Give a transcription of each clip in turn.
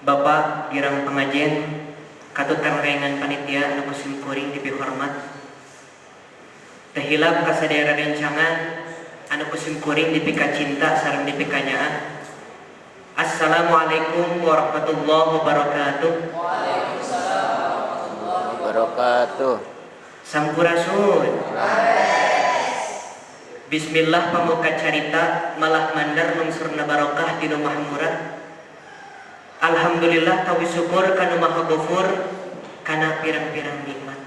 Bapak Girang Pengajian, katut rengrengan panitia anu ku sim kuring dipihormat. Teu hilap ka sadaya rencangan anu ku sim kuring dipikacinta sareng dipikanyaah. Assalamualaikum warahmatullahi wabarakatuh. Waalaikumsalam warahmatullahi wabarakatuh. Sampurasun. Bismillah pamuka carita malah mandar lungsurna barokah di Maha Murah. Alhamdulillah tawi syukur kanu Maha Gofur kana pirang-pirang nikmat.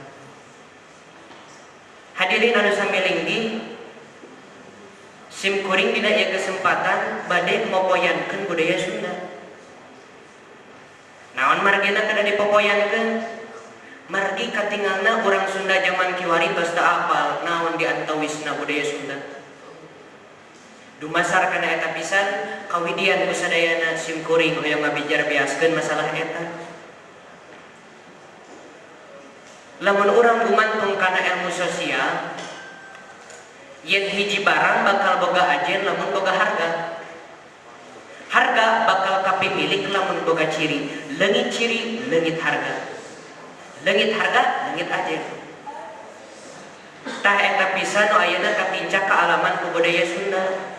Hadirin anu sami linggih, sim kuring dina ieu kesempatan bade mopoyankeun budaya Sunda. Naon margina kedah dipopoyankeun? Margi katingalna urang Sunda zaman kiwari tos teu apal naon diantawisna budaya Sunda. Dumasar kana eta pisan kawidian ku sadayana sim kuring hoyong ngabijar beaskeun masalah eta. Lamun urang gumantung kana ilmu sosial, yen hiji barang bakal boga ajen lamun boga harga. Harga bakal kapimilik lamun boga ciri. Leungit ciri, leungit harga. Leungit harga, leungit ajen. Tah eta pisan nu ayeuna katincak kaalaman ku budaya Sunda.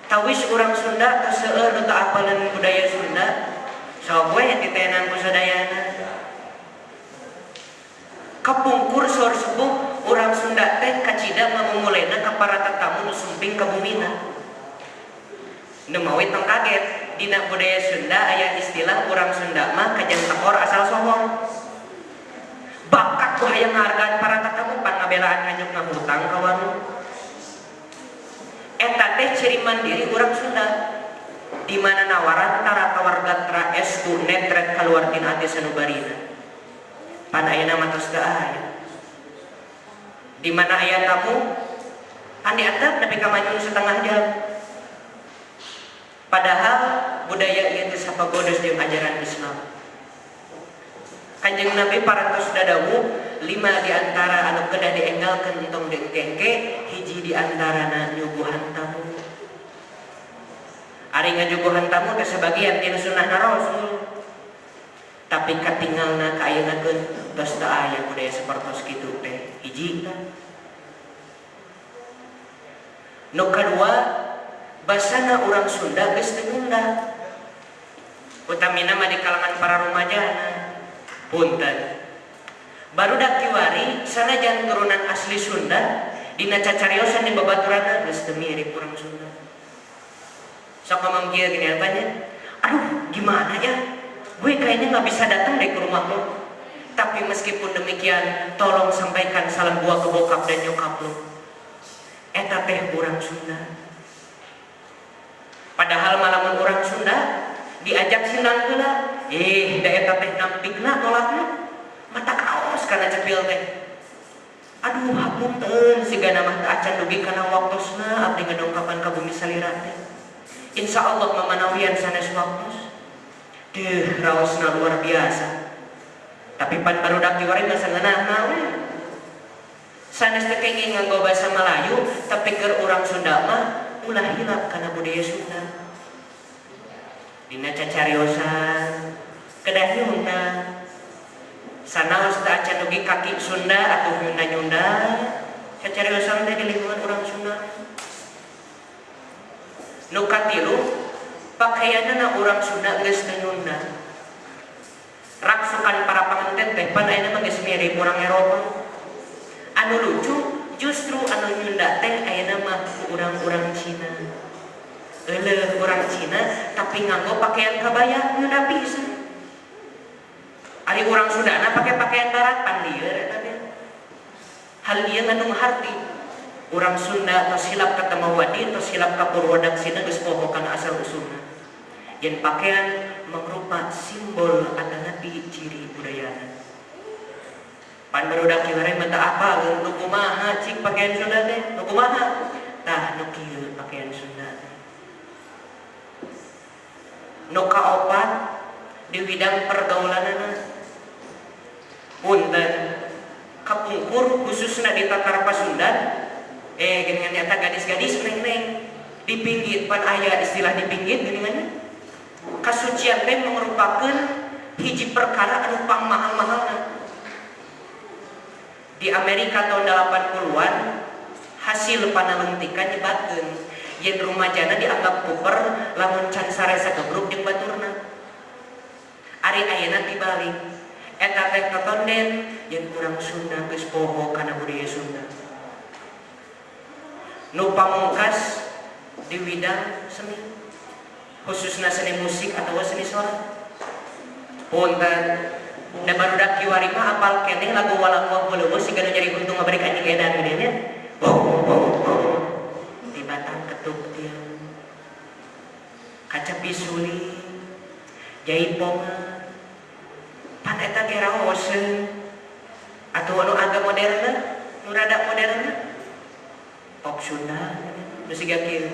Tawis urang Sunda tos seueur nu teu apaleun budaya Sunda, sok we titenan ku sadayana. Kapungkur sor sepuh urang Sunda teh kacida mamumulena ka para tatamu nu sumping ka bumina. Nu mawi tong kaget, dina budaya Sunda aya istilah urang Sunda mah kajang tekor asal sohor. Bakat ku hayang ngahargaan para tatamu pan ngabelaan nganyuk ngahutang ka warung. Eta teh ciri mandiri urang Sunda. Di mana nawaran tara tawargatra estu netret kaluar tina ati sanubarina. Pan ayeuna mah tos teu aya. Di mana aya tamu pan diantep nepi ka manyun setengah jam. Padahal budaya ieu teh sapagodos jeung ajaran Islam. Kanjeng Nabi parantos dawuh 5 diantara anu kedah dienggalkeun entong diengke-engke, hiji diantarana nyuguhan tamu. Ari nganyuguhan tamu teh sebagian tina sunnahna Rasul. Tapi katingalna ka ayeuna keun tos teu aya budaya sapertos kitu teh. Hiji tah. Nu kadua, basana urang Sunda geus teu nyunda. Utamina mah di kalangan para rumajana. Punten. Barudak kiwari sanajan turunan asli Sunda dina cacariosan di babaturanna geus teu mirip urang Sunda. Sok ngomong kieu gini apanya? Aduh, gimana ya? Gue kayaknya nggak bisa datang deh ke rumah lo. Tapi meskipun demikian, tolong sampaikan salam gua ke bokap dan nyokap lo. Eta teh urang Sunda. Padahal malamun urang Sunda diajak sinang heula, da eta teh nampikna tolakna. Mata kaos kana cepil teh. Aduh, hapunten sigana mah teu acan dugi kana waktosna abdi ngadongkapan ka bumi salira teh. Insya Allah mamanawian sanes waktos. Deuh, raosna luar biasa. Tapi pan barudak kiwari mah sangeunahna we. Sanes teu kenging nganggo basa Melayu, tapi keur urang Sunda mah ulah hilap kana budaya Sunda. Dina cacariosan kedah nyunda. Sanaos teu acan dugi kaki Sunda atuh nyunda-nyunda. Cacariosan teh di lingkungan urang Sunda. Nu katilu, pakaianna urang Sunda geus teu nyunda. Raksukan para panganten teh pan ayeuna mah geus mirip urang Eropa. Anu lucu justru anu nyunda teh ayeuna mah ku urang-urang Cina. Euleuh urang Cina tapi nganggo pakaian kabaya nyunda pisan. Ari urang Sundana pake pakaian barat pan lieur eta teh. Hal ieu ngandung harti. Urang Sunda tos hilap ka Temawadi, tos hilap ka Purwadaksina geus poho kana asal usulna. Yen pakaian mangrupa simbol atanapi ciri budayana. Pan barudak kieu mah teu apal nu kumaha cik pakaian Sunda teh, nu kumaha? Tah nu kieu pakaian Sunda teh. Nu kaopat di bidang pergaulanana. Punten kapungkur khususna di Tatar Pasundan, geuningan nyata gadis-gadis neng-neng di pinggit pan aya istilah di pinggit geuningannya. Kasucian teh merupakan hiji perkara anu pangmahal-mahalna. Di Amerika tahun 80-an hasil panalungtikan nyebatkeun yen rumajana dianggap kuper lamun can sare sagebrug jeung baturna. Ari ayeuna tibalik. Eta teh totonden yen urang Sunda geus poho kana budaya Sunda. Nu pamungkas di bidang seni, khususnya seni musik atau seni suara. Punten, da barudak kiwari mah apal keneh lagu Walak Wah siga nu nyari untung ngabrik anjing edan geuning nya. Di batang ketuk tiang, kacapi suling, jaipongan, pan eta ge raoseun. Atau anu agak modern, nu rada modern, pop Sunda, nu siga kieu.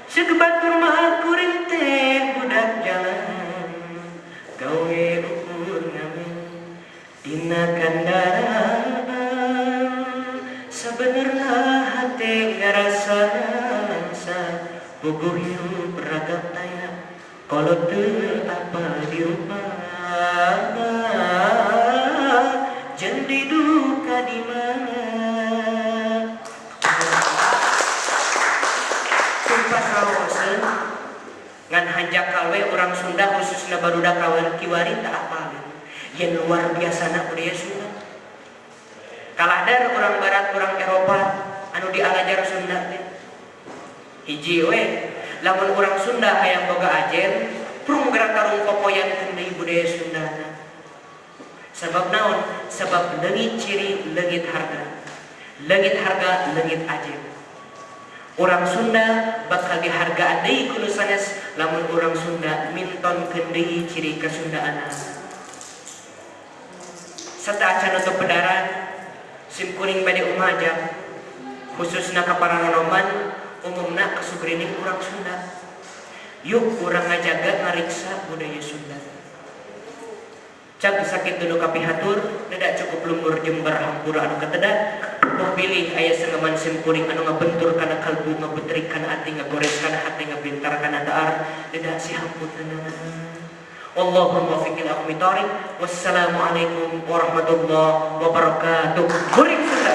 Ceuk batur mah kuring teh budak jalan, gawe ukur ngamen dina kandaraan. Sabenerna hate ngarasa nalangsa, puguh hirup ragam taya, kolot teu apal dirupa. Jeung diduka di mana. Sumpah raoseun, ngan hanjakal we urang Sunda khususna barudak kiwari tak apalin yen luar biasana budaya Sunda. Kaladar orang barat, orang Eropa anu dialajar Sunda teh. Hiji we, lamun urang Sunda hayang boga ajen, prung gerak tarung popoyan deui budaya Sunda. Sebab naon? Sebab leungit ciri, leungit harga. Leungit harga, leungit ajen. Orang Sunda bakal dihargaan deui ku nu sanes lamun urang Sunda mintonkeun deui ciri kesundaanna. Sateuacan nutup pedaran, sim kuring bade umajak, khususna ka para nonoman, umumna ka sugrining urang Sunda. Yuk urang ngajaga ngariksa budaya Sunda. Cag sakitu nu kapihatur, tidak cukup lembur jember hampura anu kateda. Moh bilih aya senggeman sim kuring anu ngabentur kana kalbu, ngabetrik kana ati, ngagores kana hati, ngabintar kana daar, tidak sihamputeunana. Wallahul muwaffiq ila aqwamit thoriq. Wassalamualaikum warahmatullahi wabarakatuh. Kuring Sunda.